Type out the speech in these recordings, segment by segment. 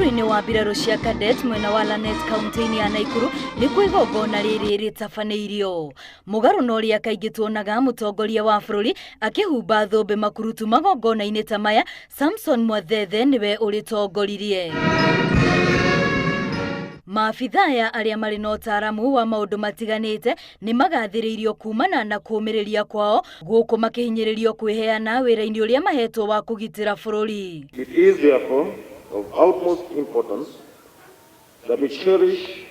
Cukuru-inĩ wa mbirarũ cia Cadet mwena wa Lanet kaunti-inĩ ya Naikuru nĩkuo igongona rĩrĩ rĩtabanĩirio. Mũgarũ na ũrĩa kaingĩ tuonaga mũtongoria wa bũrũri akĩhumba thũmbĩ makurutu magongona-inĩ ta maya, Samson Mwathethe nĩwe ũrĩtongoririe. Maabitha aya arĩa marĩ na ũtaaramu wa maũndũ matiganĩte nĩ magathĩrĩirio kumana na kũũmĩrĩria kwao gũkũ makĩhinyĩrĩrio kwĩheana wĩra-inĩ ũrĩa mahetwo wa kũgitĩra bũrũri. It is therefore of utmost importance that we cherish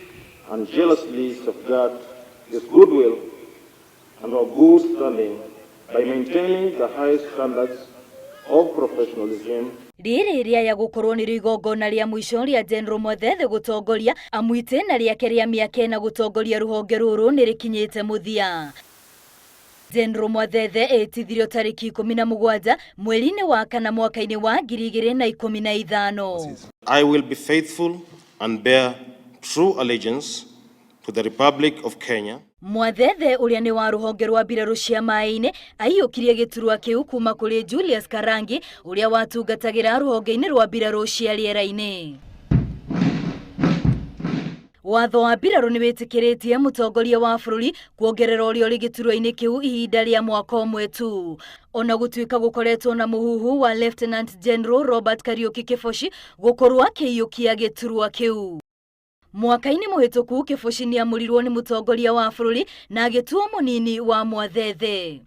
and jealously safeguard this goodwill and our good standing by maintaining the highest standards of professionalism. Rĩrĩ rĩaya gũkorwo nĩrĩo igongona rĩa mũico rĩa General Mwathethe gũtongoria amu itĩna rĩake rĩa mĩaka ĩna gũtongoria rũhonge rũrũ nĩ rĩkinyĩte mũthia. General Mwathethe etithirio tarĩki 17 mweri-inĩ wa kana mwaka-inĩ wa 2015. I will be faithful and bear true allegiance to the Republic of Kenya. Mwathethe ũrĩa nĩ wa rũhonge rwa mbirarũ cia maĩ-inĩ aiyũkirie gĩturwa kĩu kuma kũrĩ Julius Karangi ũrĩa watungatagĩra rũhonge-inĩ rwa mbirarũ cia rĩera-inĩ. Watho wa mbirarũ nĩ wĩtĩkĩrĩtie mũtongoria wa bũrũri kuongerera ũrĩa ũrĩ gĩturwa-inĩ kĩu ihinda rĩa mwaka ũmwe tu. Ona gũtuĩka gũkoretwo na mũhuhu wa Lieutenant General Robert Kariuki Kĩboci gũkorwo akĩiyũkia gĩturwa kĩu. Mwaka-inĩ mũhĩtũku Kĩboci nĩamũrirwo nĩ mũtongoria wa bũrũri na agĩtuo mũnini wa Mwathethe.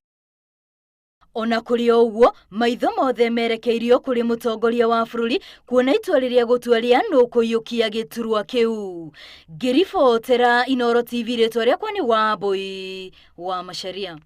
Ona kũrĩ o ũguo, maitho mothe merekeirio kũrĩ mũtongoria wa bũrũri kuona itua rĩrĩa gũtua rĩa nũ kũiyũkia gĩturwa kĩu. Ngĩribotera Inooro TV rĩtwa rĩakwa nĩ Wambui wa Macharia.